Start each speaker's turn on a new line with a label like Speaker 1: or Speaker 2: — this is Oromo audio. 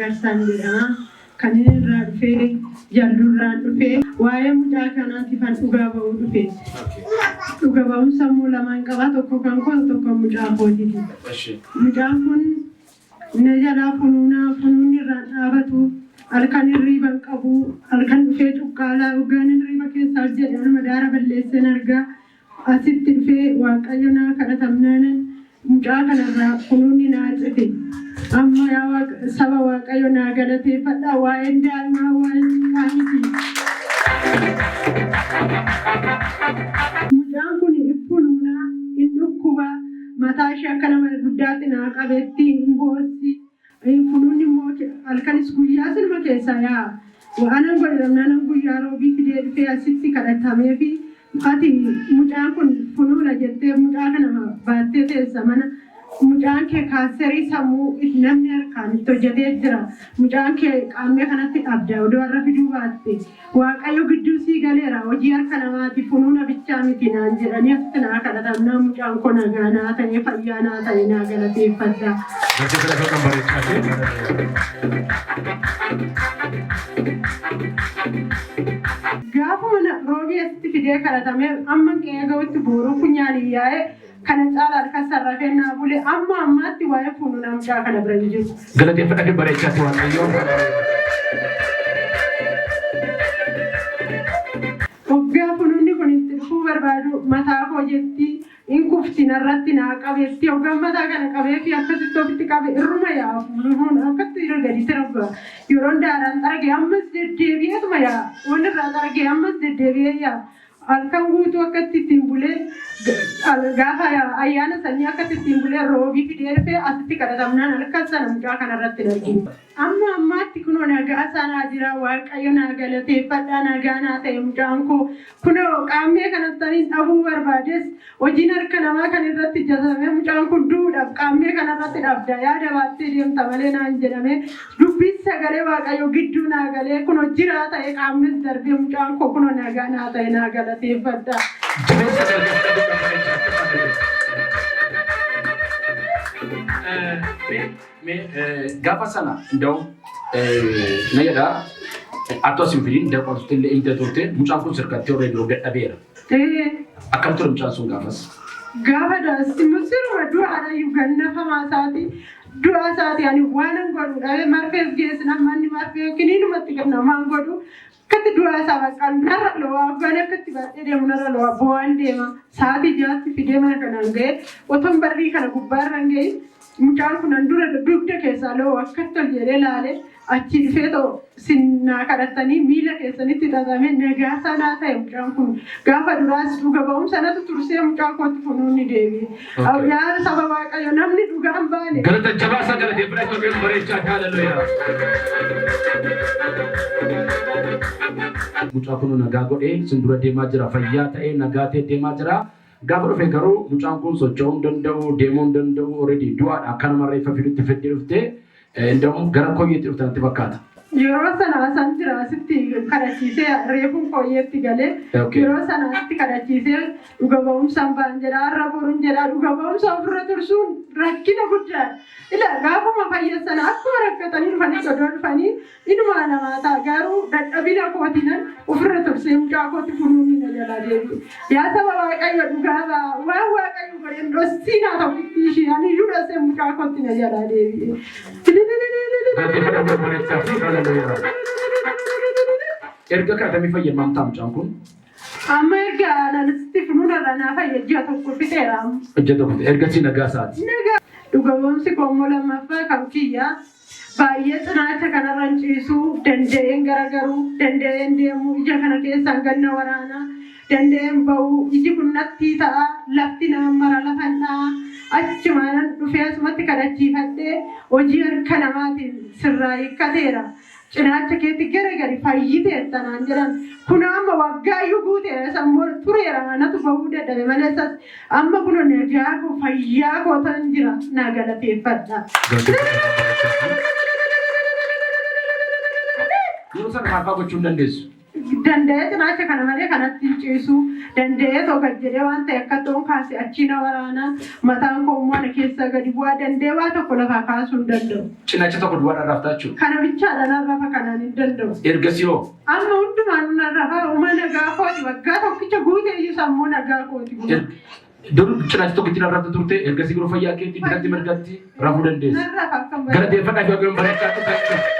Speaker 1: Magarsaan jedhama. Kan inni irraa dhufee Jalduurraan dhufee waa'ee mucaa kanaatiifan dhugaa ba'uu dhufe. Dhuga ba'umsa immoo lamaan qabaa, tokko kan koo, tokko mucaa kootiiti. Mucaan kun na jalaa funuunaa, funuunni irraan dhaabatu, halkan hirriiba hin qabu, halkan dhufee cuqqaalaa, hoggaan hirriiba keessaa ol jedhe anuma daara balleesseen argaa. Asitti dhufee Waaqayyo naa kadhatamnaanan mucaa kanarraa funuunni naa cite. Amma yaa Waaqa, saba Waaqayyo naa galateeffadhaa, waa'een daa'imaa waa'ee xiqqaa miti. Mucaan kun hin funuunaa, hin dhukkubaa, mataa ishee akka nama guddaatti naa qabetti hin boossi. Funuunni immoo halkanis guyyaa sinuma keessaa yaa'a. Waanan godhe dhabnaanan guyyaa Roobii fidee dhufee asitti kadhatameefi, ati mucaan kun funuuna jettee mucaa kana baattee teessa mana, mucaan kee kaanserii sammuu namni harkaan itti hojjetee jira. Mucaan kee qaammee kanatti dhabda odoo har'a fiduu baatte. Waaqayyo gidduu sii galeera, hojii harka namaati, funuuna bichaa miti naan jedhanii asitti naa kadhatamnaan mucaan koo nagaa naa ta'e, fayyaa naa ta'e, naa galateeffadha.
Speaker 2: Galata kan bareechaa.
Speaker 1: Gaafuma Roobii asitti fidee kadhatamee amma qe'ee ga'utti booruu funyaan yaa'ee kana caala harka sarrafee naa bule. Amma ammaatti waa'ee funuuna mucaa kana bira hin jiru.
Speaker 2: Galateeffadha fi bareechaati Waaqayyo.
Speaker 1: Waggaa funuunni kun itti dhufuu barbaadu mataa koo jetti, hin kufti, narratti naa qabeetti. Hoggaan mataa kana qabee fi akkasitti ofitti qabe irruma yaa'a, funuun akkatti gaditti rabba. Yeroon daaraan xaragee ammas deddeebi'eetuma yaa'a. Wanni irraa xaragee ammas deddeebi'ee yaa'a. Halkan guutuu akkatti ittiin bulee, gaafa ayyaana sanyii akkatti ittiin bulee, Roobii fidee dhufee asitti kadhatamnaan halkan sana mucaa kanarratti hin argine. Amma ammaatti kunoo nagaa sanaa jira, Waaqayyo naa galateeffadhaa, nagaa naa ta'e mucaan koo. Kunoo qaammee kanatti dhabuu barbaades, hojiin harka namaa kan irratti hojjetame mucaan kun du'uudhaaf qaammee kanarratti dhabda, yaada baattee deemta malee naan jedhame, dubbiin sagalee Waaqayyo gidduu naa galee kunoo jiraa ta'e, qaamnis darbee mucaan koo kunoo nagaa naa ta'e, naa galateeffadha.
Speaker 2: Jabeessa galateeffadha. Mee gaafa sana ndaw na jedha, atoo asin fidin daqotutti illee ilda turte, mucaan kun sirkatti already dadhabeera. Akkam ture mucaan sun gaafas?
Speaker 1: Gaafa daasti siruma du'aadha iyyuu gannafamaa isaati. Du'a isaati, ani waanan godhu dhabe, marfees geessina, manni marfee kiniinumatti kennamaan godhu. Akkatti du'a isaa bakka narra lo'aa, abbaan akkatti baadhee deemu narra lo'aa, bo'aan deema. Sa'aatii 6tti fidee mana kanaan ga'e, otoon barrii kana gubbaarra hin ga'iin mucaan kun an dura dugda keessaa lo'u akkatti ol jedhee laalee, achi dhufee ta'u sinnaa kadhatanii miila keessanitti xaxamee nagaa sanaa ta'e mucaan kun. Gaafa duraas dhuga ba'umsa natu tursee mucaa kootti funuunni deebi'e. Yaa saba Waaqayyo, namni dhugaan baane.
Speaker 2: Galata jabaa isaa galateeffadha fi bareechaa. Haaleluyyaa. Mucaa kun nagaa godhee sin dura deemaa jira, fayyaa ta'ee nagaa ta'ee deemaa jira. Gaafa dhufe garuu mucaan kun socho'uu hin danda'u, deemuu hin danda'u, already du'aadha. Akka nama reeffa fidutti fiddee dhuftee ndamu gara Koyyeetti dhufte natti fakkaata.
Speaker 1: Yeroo sana asan jira, asitti kadhachiisee reefuun Koyyeetti galee, yeroo sana asitti kadhachiisee dhuga ba'umsaan ba'an jedha, har'a boruun jedha, dhuga ba'umsa ofirra tursuun rakkina guddaadha. Ila gaafuma fayya sana akkuma rakkatanii dhufanii odoo dhufanii inumaa namaa ta'a, garuu dadhabina kootiinan ofirra tursee mucaa kootti funuunni na jalaa deebi'e. Yaa saba Waaqayyo, dhugaa ba'a, waan Waaqayyo godheen dhossiinaa tokkittii ishee ani iyyuu dhossee mucaa kootti na jalaa deebi'e.
Speaker 2: Galateeffadha bareechaa fi haaleluyyaa. Erga kadhatamee fayyadamaa ta'a mucaan kun.
Speaker 1: Amma erga anasitti funuun irra naa fayya ji'a tokko fixeera.
Speaker 2: Ji'a tokko ergasii nagaa isaati.
Speaker 1: Nagaa. Dhuga ba'umsi koommoo lammaffaa kan kiyya, baay'ee cinaacha kanarra hin ciisuu danda'een, garagaruu danda'een, deemuu, ija kana keessaan ganna waraanaa danda'een ba'uu, iji kun nattii ta'a, lafti naan mara, lafan dha'a. Achumaanan dhufee asumatti kadhachiifadhee hojii harka namaatiin sirraa hiikkateera. Cinaacha keetti gara gari fayyiteetta naan jedhan. Kun amma waggaa iyyuu guuteera, isa immoo tureera, anatu bahuu dadhabe malee, isas amma kun nagaa koo, fayyaa koo tan jira, naa galateeffadha.
Speaker 2: Yeroo sana maal fa'aa gochuu hin dandeessu?
Speaker 1: Danda'ee cinaacha kana malee kanatti hin ciisu. Danda'ee too gad jedhee waan ta'e akka ta'uun kaase achii na waraana. Mataan koo immoo ana keessaa gadi bu'aa, danda'ee waa tokko lafaa kaasuu hin danda'u.
Speaker 2: Cinaacha tokko duwwaa rarraaftaa jechuudha.
Speaker 1: Kana bichaadha nan rafa, kanaan hin danda'u.
Speaker 2: Ergasii hoo?
Speaker 1: Amma hundumaan nan rafa, uma nagaa kooti, waggaa tokkicha guute iyyuu sammuu nagaa kooti.
Speaker 2: Dur cinaacha tokkotti rarraafta turte, ergasii garuu fayyaa keetti bitatti mirgatti rafuu dandeessa.
Speaker 1: Nan rafa akkam.
Speaker 2: Galateeffadhaa fi Waaqayyoon bareechaa turte.